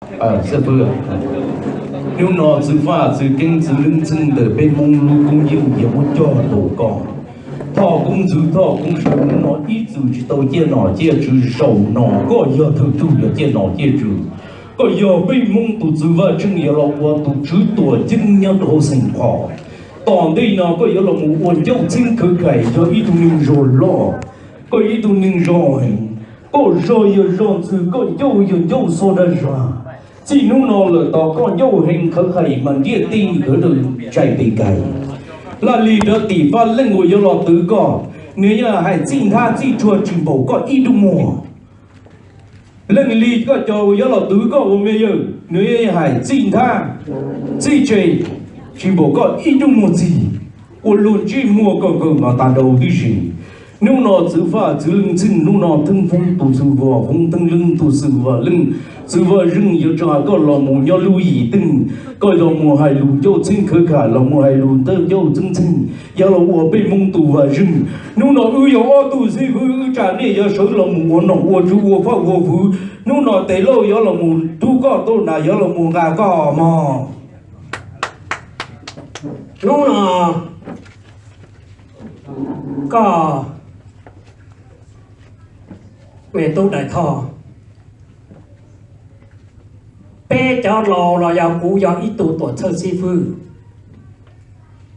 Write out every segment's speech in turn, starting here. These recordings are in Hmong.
Xib fwb, hnub no txwv faj txwv keeb txwv leej txheej ntawm peb Hmoob lub koob yeej yog muab coj rau koj. Thoj koob ntxwv thoj koob sawv hnub no ib txwm tsis tau ciaj nom ciaj tswv zaum no koj yog thawj tug yog ciaj nom ciaj tswv. Koj yog peb Hmoob tus txwv vaj tseej yog los ua tus tswv tuam ceeb nyob rau hauv Xeem Phos. Tom ntej no koj yuav los mus ua ncauj txheeb khawv khaim yog ib tug neeg zog loj, koj ib tug neeg zog heev, koj zog yog zog ntxwg, koj ncauj yog ncauj xo dag zog. Txij hnub no lawm tos koj ncauj heev khawv khaim mas ntiaj teb khawv daws tsais tes kais. Laj lim rov tim fab leej uas yuav los twv koj, nws yeej hais txij nthab txij tsuag tsis npaum koj ib nruj muag. Leej lim koj cov uas yuav los twv koj ua me yawg, nws yeej hais txij nthab txij tse tsis npaum koj ib nruj muag txig. Ua luag ntsej muag koj nkaus mas tas nrho tib si. Hnub no txwv faj txwv leej txheej, hnub no Theej Foob tus xwm vaj, Foob Theej Leej tus xwm vaj leej, txwv vaj zeej yuav tso koj los mus nyob lub yim teej, koj los mus hais lus ncauj txheeb khawv khaim, los mus hais lus ntawj ncauj txheeb txheej, yog los ua peb Hmoob tus vaj zeej. Hnub no wb yog ob tug xib fwb, wb tsa nej yuav sawv los mus ua nom ua tswv ua faj ua fwv. Hnub no tes lauj yuav los mus rub koj tau nram, yuav los mus nqa koj mog. Hnub no koj me tub Dais Thoj, peb cov laus los yog kuv yog ib tug tuam txhawj xib fwb,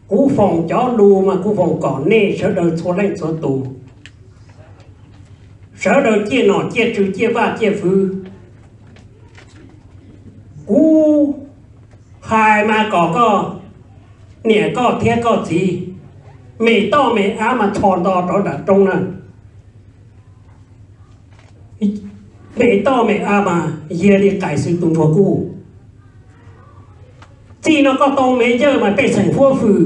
kuv foom cov lus mas kuv foom kom nej sawv daws txhua leej txhua tus sawv daws ciaj nom ciaj tswv ciaj vaj ciaj fwv. Kuv hais mas kom koj niam koj thiab koj txiv me toj me av mas txhos nto rau nram roob na. Me toj me av mas yog li qais xwb tus ntsuag kuj. Txij no koj tau me yawg mas pej xeem huab fwm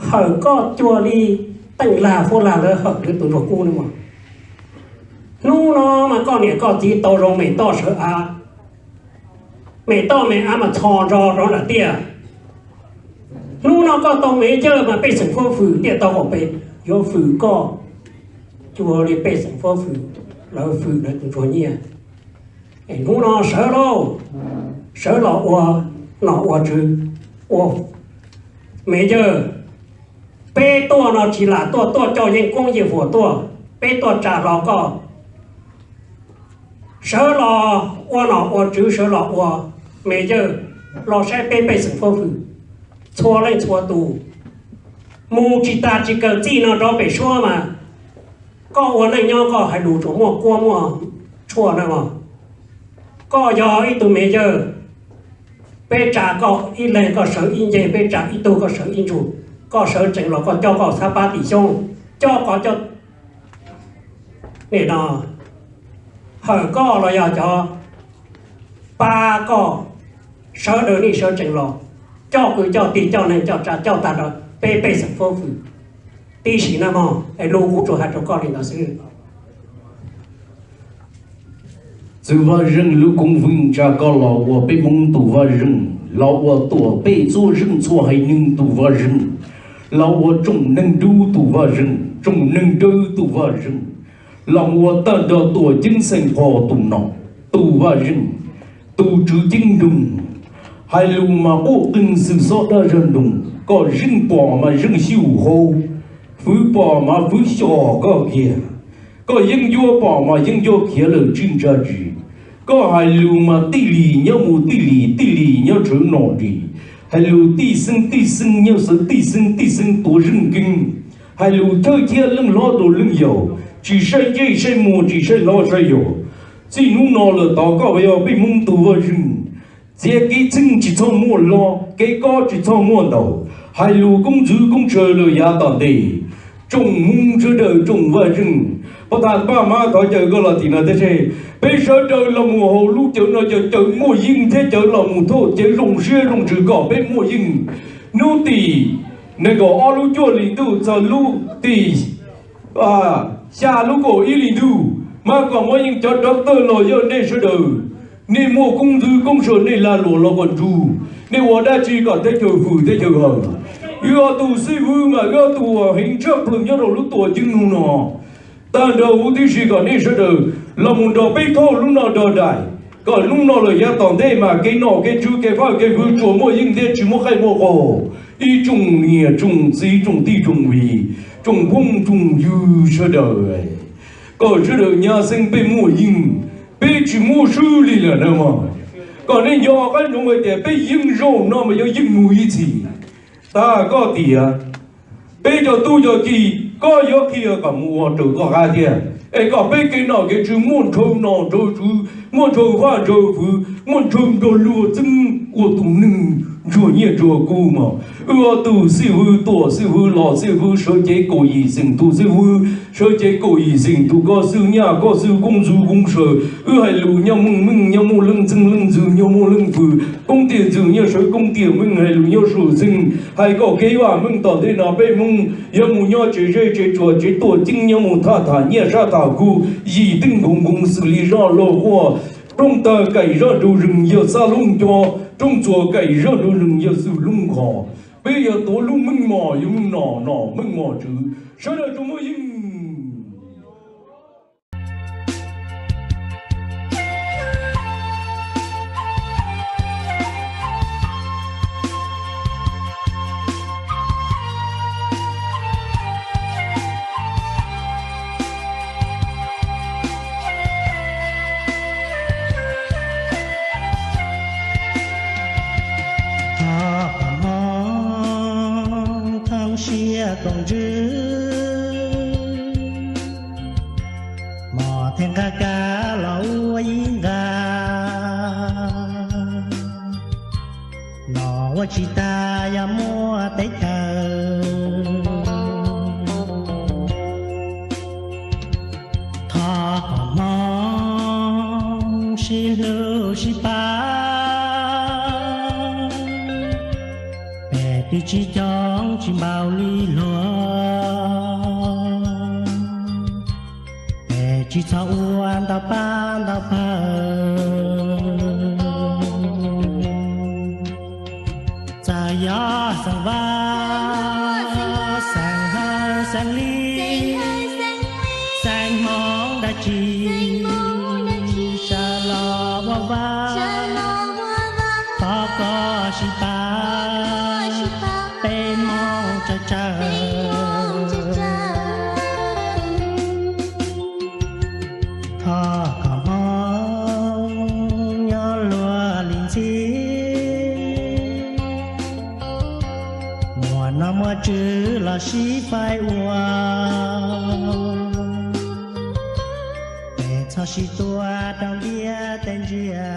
hawm koj cuag li teej lag huab lag lawv hawm lawv tus ntsuag kuj ne mas. Hnub no mas koj niam koj txiv tau zoo me toj sawv av, me toj me av mas txhos nto rau nram tiaj. Hnub no koj tau me yawg mas pej xeem huab fwm tiaj tau qaum pem yuav fwm koj cuag li pej xeem huab fwm lawv fwm lawv tus ntsuag nyiaj. Es hnub no sawv lauj, sawv los ua nom ua tswv, ua me yawg. Peb tuaj no tsis lam tuaj tuaj coj yeeb koob yeej huam tuaj, peb tuaj tsa hlo koj sawv los ua nom ua tswv, sawv los ua me yawg, los saib peb pej xeem huab fwm txhua leej txhua tus. Mus tsis tas tsis kawg txij no rov pem suab mas koj ua neej nyob koj hais lus tsuas muaj kuab muaj tshuaj na os. Koj yog ib tug me yawg, peb tsa koj ib leeg koj sawv ib nceg, peb tsa ib tug koj sawv ib ntsug, koj sawv tsees los koj coj koj xab pab tim xyoob, coj koj coj nim no hawm koj los yog cov pab koj, sawv daws nej sawv tsees los coj kwv coj tij coj neeg coj tsav coj tag nrho peb pej xeem huab fwm tib si na mog. Es lus kuv tsuas hais rau koj li ntawd xwb. Txwv Vaj Zeej lub koob hmoov tsa koj los ua peb Hmoob tus Vaj Zeej, los ua tuam pej txuab zeej txhua haiv neeg tus Vaj Zeej, los ua tsoom neeg dub tus Vaj Zeej, tsoom neeg dawb tus Vaj Zeej, los ua tag nrho tuam ceeb xeem Phos tus nom, tus Vaj Zeej, tus tswv ceeb nroog. Hais lus mas quaj qeeg xwm xob dab zag nroog, koj zeej pom mas zeej xyuj hauv, fwv pom mas fwv xyos koj kiag, koj yeeb ncuab pom mas yeeb ncuab khiav lawm tsib ntsa zis. Koj hais lus mas tij lis nyob mus tij lis, tij lis nyob tshawv nom ris. Hais lus tij xeeb tij xeeb nyob xawv tij xeeb tij xeeb tuav zeej keeb. Hais lus chawj thiab leej hlob rau leej yau, tsis saib ntsej saib muag tsis saib hlob saib yau. Txij hnub no lawm tod koj yog peb Hmoob tus Vaj Zeej. Txiav kev txheej tsis txhob muaj hlob, kev kob tsis txhob muaj ntaus, hais lus koob ntxwv koob tsawv lawm yav tom ntej. Tsoom Hmoob sawv daws tsoom Vaj Zeej, pov thas paj mab thov caw koj los tim no teb se, peb sawv daws los mus hauv lub cawv no cov cawv muaj yeej thiab cawv los mus thauj cawv zoo siab zoo ntsws kom peb muaj yeej. Hnub tim nees nkaum ob lub cuaj hlis ntuj txog lub tim xya lub kaum ib hlis ntuj, mas kom muaj yeej cov doctor los yog nej sawv daws, nej muaj koob ntxwv koob tsawv nej lag luam los kom ntsug, nej ua dab tsi kom teb chaws fwm teb chaws hawm. Wb ob tug xib fwb mas wb ob tug uas heev tshaj plaws nyob rau lub tuam ceeb nroog no, tag nrho huv tib si kom nej sawv daws los mus nrog peb thauj lub no nrog daim. Koj hnub no lawm yav tom ntej mas kev nom kev tswv kev faj kev fwv tsuas muaj yeej thiab tsis muaj qaij muaj qaug. Ib tsoom niam tsoom txiv tsoom tij tsoom viv, tsoom phooj tsoom ywg sawv daws, koj sawv daws nyab xeeb peb muaj yeej, peb tsis muaj swb li lawm na mog. Koj nej nco qab ntsoov hais tias peb yeej zaum no mas yuav yeej mus ib txhis. Tag koj tias peb cov tub cov ki, koj yuav qhia kom mus ua raws koj qab thiab. Es kom peb kev nom kev tswv muaj nrhau nom nrhau tswv, muaj nrhau faj nrhau fwv, muaj nrhau nrog luag txeeb ua tus neeg ntsuag nyiaj ntsuag kub mog. Wb ob tug xib fwb, tuam xib fwb, los xib fwb, sawv cev kaum yim xeem tus xib fwb, sawv cev kaum yim xeem tus koj xib nyaj koj xib koob ntxwv koob saw. Wb hais lus nyob muaj meej nyob muaj leej txeeg, leej ntxwv nyob muaj leej fwm, koob tiam ntxwv nyob sawv koob tiam meej, hais lus nyob suam xeej. Hais kom kev vam meej tom ntej no peb Hmoob yuav mus nyob tsev zej tsev tsuas tsev tuam ceeb nyob mus thaj tham nyiaj sab tham kub, yim teej nkoos nkoos xws li zoj laug quaj, rooj tawg kaim zoj nrug zeeg yawg xab looj co, rooj txuas kaim zoj nrug zeeg yawg xwm looj qhov. Peb yuav tuav lub meej mom yuav meej nom, nom meej mom tswv, sawv daws tsuas muaj yeej. Thov kom hmoov thooj siab koom ntsws, mos theej nqa kab los ua ib nqa, los ua tsis tas yog muaj teb chaws. Thov kom hmoov sib hlub sib pab, peb twb tsis coob tsis npaum li luag, peb tsis txhob ua ntau pab ntau pawg. Txawm yog xeem Vaj, xeem Hawj, xeem Lis, xeem Hmoob dab tsi, sawv los ua Vaj, thov koj sib pab, peb Hmoob tsawg tsawg. Thov kom hmoov nyob luag li ntxhi, muaj nom muaj tswv los sib faib ua, peb txhob sib tua rau ntiaj teb ntsia.